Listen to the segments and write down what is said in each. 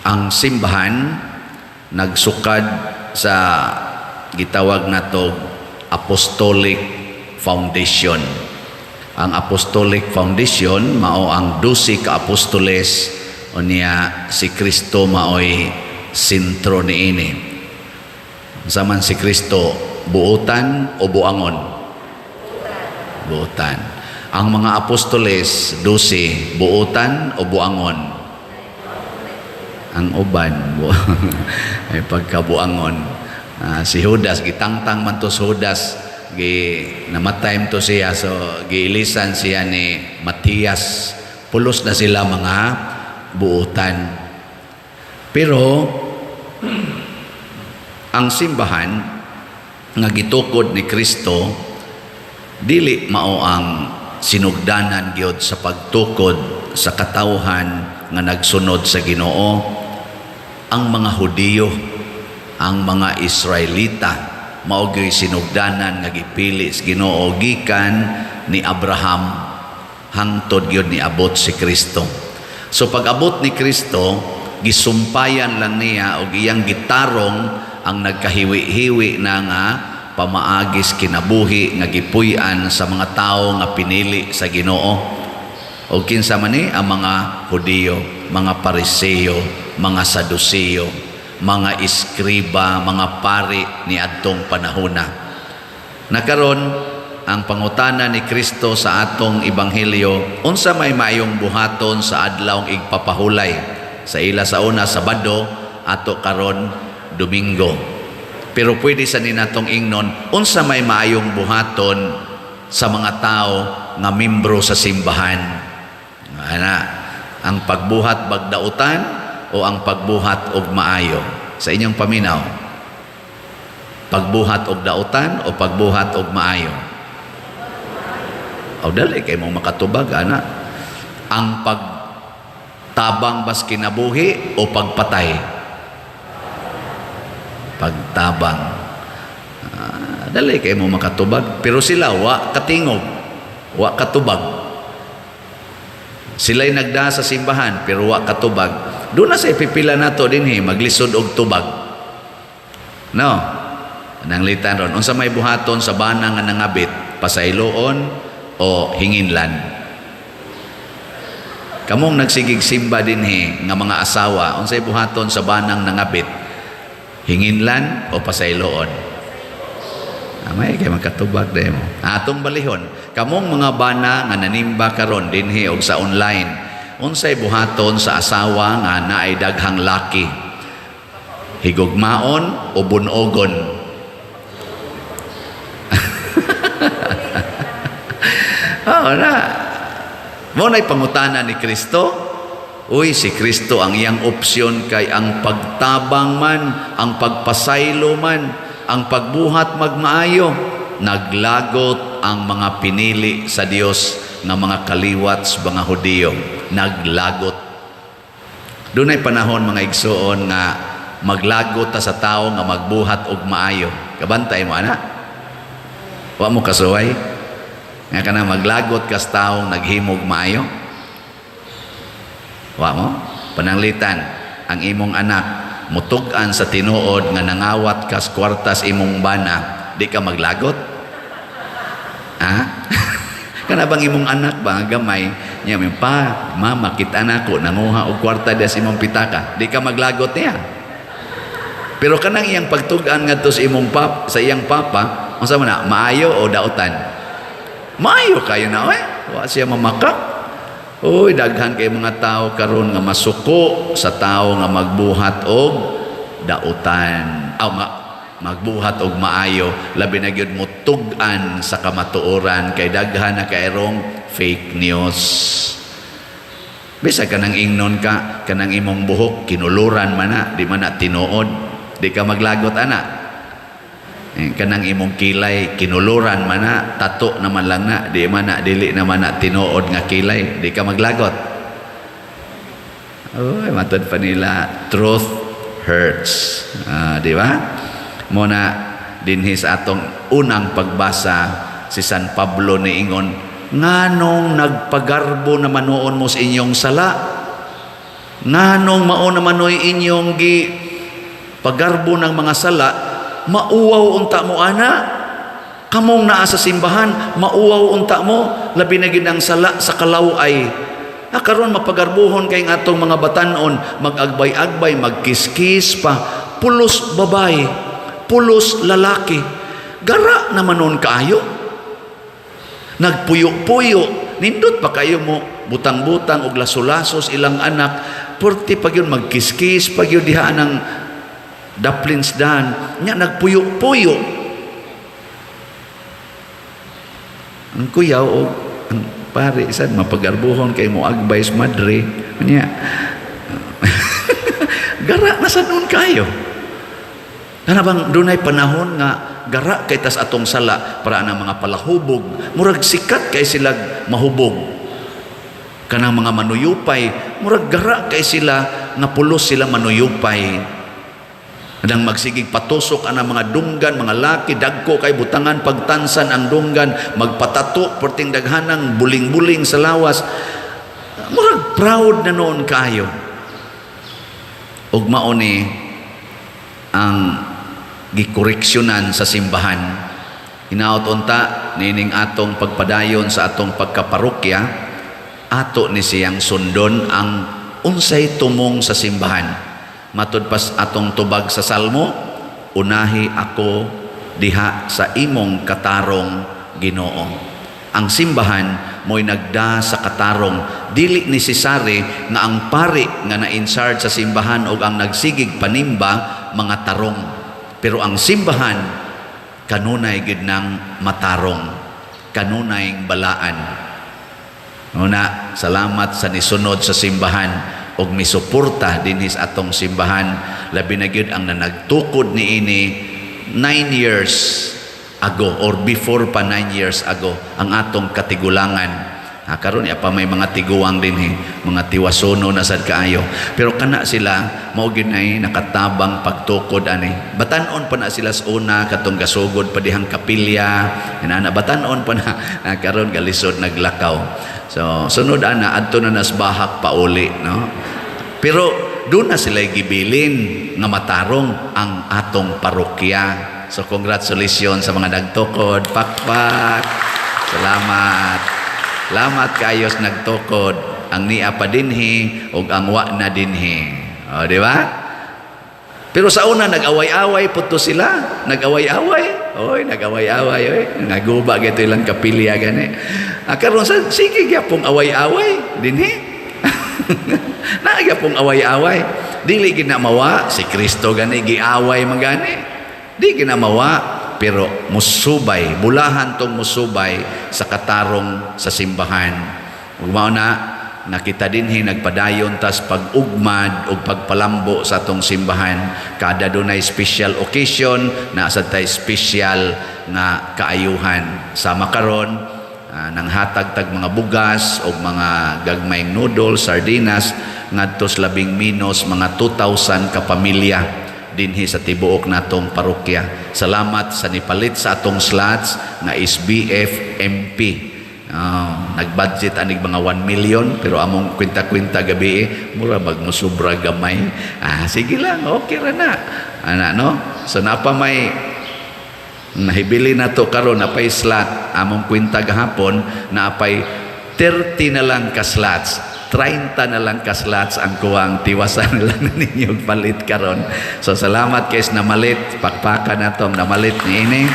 Ang simbahan nagsukad sa gitawag nato Apostolic Foundation. Ang Apostolic Foundation mao ang 12 ka apostoles, unya si Kristo maoy sentro niini. Unsa man si Kristo, buotan o buangon? Buotan. Ang mga apostoles, 12, buotan o buangon? Ang uban ay pagkabuangon. Si Judas, gitangtang man to si Judas, gi namatay man to siya, so giilisan siya ni Matias. Pulos na sila mga buotan. Pero ang simbahan nga gitukod ni Kristo, dili mao ang sinugdanan gyud sa pagtukod sa katawhan nga nagsunod sa Ginoo. Ang mga Hudiyo, ang mga Israelita, mao gyud sinugdanan nga gipili sa Ginoo gikan ni Abraham hangtod gyud niabot si Kristo. So pag abot ni Kristo, gisumpayan lang niya og iyang gitarong ang nagkahiwi-hiwi na nga pamaagis kinabuhi nga gipuy-an sa mga tawo nga pinili sa Ginoo. O kinsa man ni ang mga Hudiyo, mga Pariseo, mga Saduceo, mga eskriba, mga pari ni adtong panahona. Nakaron ang pangutana ni Kristo sa atong ebanghelyo, unsa may maayong buhaton sa adlawng igpapahulay? Sa ila sa una, Sabado, ato karon, Domingo. Pero pwede sa ninatong ingnon, unsa may maayong buhaton sa mga tao nga membro sa simbahan? Ana, ang pagbuhat bagdautan o ang pagbuhat og maayo? Sa inyong paminaw, pagbuhat og dautan o pagbuhat og maayo? O dali kay mo makatubag ana. Ang pagtabang bas kinabuhi o pagpatay? Pagtabang. Dali kay mo makatubag, pero sila wa katingog, wa katubag. Sila'y nagda sa simbahan pero wa katubag. Doon na sa ipipila nato dinhi maglisod og tubag. No. Nanglitan ron unsa may buhaton sa bana nga nangabit, pasayloon o hinginlan? Kamong nagsigig simba dinhi nga mga asawa, unsay buhaton sa banang nangabit? Hinginlan o pasayloon? Amay kay makatubag day mo. Atong balihon, kamong mga bana nga nanimba karon dinhi og sa online, unsay buhaton sa asawa nga naay daghang laki? Higugmaon o bunogon? Oo na. Mo na'y pangutana ni Kristo. Uy, si Kristo ang iyang opsyon kay ang pagtabang man, ang pagpasaylo man, ang pagbuhat magmaayo. Naglagot ang mga pinili sa Dios nga mga kaliwat sa mga Hudiyo. Naglagot. Dunay panahon, mga igsuon, nga maglagot ta sa tao nga magbuhat og maayo. Kabantay mo ana? Wa mo kasuway? Nga kana maglagot kas taong naghimog maayo? Wa mo? Pananglitan, ang imong anak mutug-an sa tinuod nga nangawat kas kwartas imong bana, di ka maglagot? Ha? Kana bang imong anak ba nga gamay niya may pa, "Mama, kita nako nanguha og kwarta diha sa imong pitaka," di ka maglagot niya? Pero kanang iyang pagtug-an ngadto sa imong pap sa iyang papa, unsa man na, maayo o dautan? Maayo kayo na, oy. Wa siya mamakak. Uy, daghan kay mga tao karon nga masuko sa tao nga magbuhat og dautan. Aw, magbuhat og maayo, labi na gyud mutug-an sa kamatuoran kay daghan na kayrong fake news. Bisa kanang ingnon ka, kanang imong buhok kinuluran man na, di man na tinuod. Di ka maglagot ana? Kanang imong kilay kinuluran man na, tato naman lang na, di man na, dili naman na tinuod nga kilay, di ka maglagot? Oy, matod pa nila, truth hurts. Di ba? Mo na dinhi sa atong unang pagbasa, si San Pablo niingon, "Nganong nagpagarbo na manuon mo sa inyong sala?" Nganong mao naman noy inyong gi pagarbo ng mga sala, mauwaw unta mo ana? Kamong naa sa simbahan, mauwaw unta mo, labi na gid ang sala sa kalaw-ay. Ah, karon mapagarbuhon kay atong mga batanon, mag-agbay-agbay, magkiskis pa, pulos babae, pulos lalaki. Gara naman nun kaayo. Nagpuyo-puyo, nindot pa kayo mo butang-butang og laso-lasos ilang anak, purti pag yun magkiskis pag yun diha ng daplins dan, nya nagpuyo-puyo. Ang kuyaw o ang pare sad mapagarbuhon kay mo agbay sa madre nya. Gara na sa noon kayo. Kana bang dunay panahon nga gara kay tas atong sala para ang mga palahubog, murag sikat kay sila mahubog. Kanang mga manuyupay, murag gara kay sila nga pulos sila manuyupay. Nang magsigig patusok ang mga dunggan, mga laki, dagko kay butangan pagtansan ang dunggan, magpatato, perting daghanang buling-buling sa lawas. Murag proud na noon kayo. Ug mao ni ang gikoreksyonan sa simbahan. Hinaot unta nining atong pagpadayon sa atong pagkaparokya, ato ni siyang sundon ang unsay tumong sa simbahan. Matud pas atong tubag sa Salmo, "Unahi ako diha sa imong katarong, Ginoo." Ang simbahan mo'y nagda sa katarong. Dili necessary nga ang pari nga na-in charge sa simbahan o ang nagsigig panimba mga tarong. Pero ang simbahan kanunay gid nang matarong, kanunay balaan. Una, salamat sa nisunod sa simbahan og misuporta dinhi sa atong simbahan, labi na gyud ang nanagtukod niini 9 years ago or before pa 9 years ago, ang atong katigulangan. Ha, karon pa may mga tiguang dinhi, mga tiwasono na sad kaayo. Pero kana sila mao gyud ay nakatabang pagtukod ani. Batan-on pa na sila sa una katong gasugod pa dihang kapilya. Inana batan-on pa na, na karon galisod naglakaw. So sunod ana adto na nas bahak pauli, no? Pero doon na sila gibilin nga matarong ang atong parokya. So congratulations sa mga nagtukod. Pakpak. Salamat. Salamat kayo sa nagtukod. Ang nia pa dinhi ug ang wa na dinhi. O, di ba? Pero sa una nag-away-away po to sila. Nag-away-away. Oy, nag-away-away oy. Naguba gito ilang kapilya gani. Ah, karon sa sige gyapong away-away dinhi. Naa gyapong away-away. Dili gid na mawa si Kristo gani giaway man gani. Di gid na mawa, pero musubay, bulahan tong musubay sa katarong sa simbahan. Ug mao na nakita dinhi nagpadayon tas pag-ugmad ug pagpalambo sa atong simbahan. Kada dunay special occasion, naa sad tay special nga kaayuhan. Sama karon, nanghatag tag mga bugas o mga gagmayng noodles, sardinas ngadto sa labing minos mga 2,000 ka pamilya dinhi sa tibuok natong parokya. Salamat sa nipalit sa atong slots nga SBF MP. Oh, nag-budget anig mga 1 million, pero among kwenta-kwenta gabi eh, mura bag musubra gamay. Ah, sige lang, okay ra na. Ana, no? So napa may nahibili na to karon, napay slot. Among kwenta gahapon, naapay 30 na lang ka slots, 30 na lang ka slots ang kuwang tiwasan nila na ninyo palit karon. So salamat kay namalit, pakpakan natong namalit niini.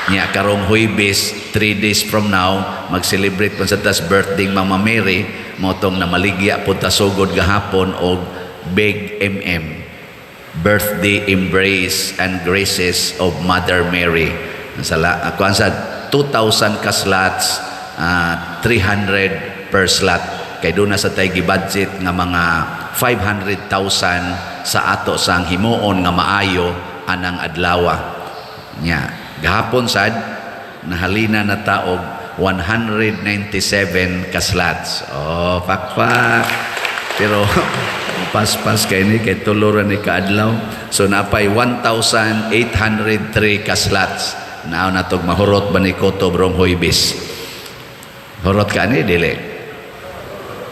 Nya karong Huwebes, 3 days from now, mag-celebrate pa sa tas birthday Mama Mary, mao tong namaligya pud ta sugod gahapon og Big MM. Birthday Embrace and Graces of Mother Mary. Sala, kuan sa 2,000 ka slots, 300 per slot. Kay doon na sa tay gi-budget nga mga 500,000 sa ato sang himuon nga maayo anang adlawa. Nya, gahapon sad nahalina na ta og 197 ka slots. Oh, pakpak. Pero paspas kay ni kay tulo ra ni kaadlaw. So napay 1,803 ka slots. Nao na tog mahurot ba ni Koto brong Huybis? Hurot ka ni dili?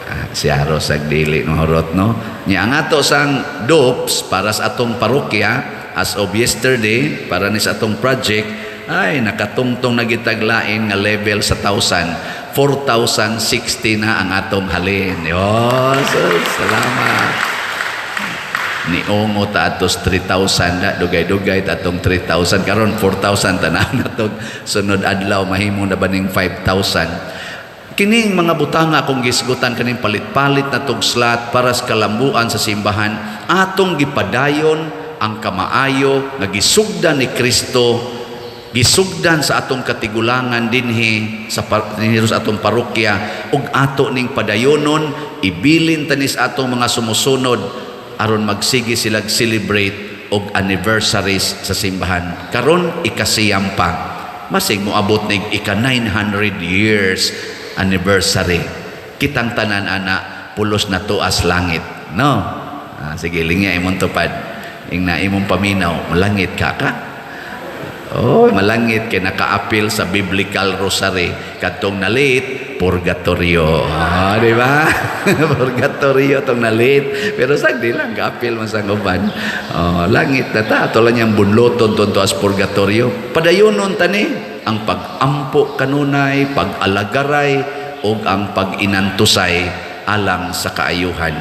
Ah, Siyaro sa dili no horot, no. Nya ang ato sang dupes para sa atong parokya as of yesterday, para ni sa atong project, ay nakatungtong na gitaglain nga level sa thousand, 4,060 na ang atong halin. Yo, so, salamat. Niungo ta atos 3,000 na, dugay-dugay ta atong 3,000, karon 4,000, tanan na to. Sunod adlaw mahimo na baning 5,000. Kining mga butanga akong gisgutan, kaning palit-palit na tog slot para sa kalambuan sa simbahan, atong gipadayon ang kamaayo nga gisugdan ni Kristo, gisugdan sa atong katigulangan dinhi sa atong parokya, ug ato ning padayonon, ibilin ta ni sa atong mga sumusunod aron magsige sila celebrate og anniversaries sa simbahan. Karon ikasiyam pa, masig moabot nig ika 900 years anniversary. Kitang tanan ana pulos na tuas langit, no? Ah, sige, lingya imong tupad, ingna imong paminaw, malangit ka ka. Oh, malangit kay nakaapil sa biblical rosary. Katong nalit, purgatorio. Ah, di ba? Purgatorio tong nalit. Pero sagdi lang kaapil man sa uban. Oh, langit na ta. Ato lang niyang bunloton ton as purgatorio. Padayonon tani ang pag-ampo kanunay, pag-alagaray ug ang pag-inantusay alang sa kaayuhan.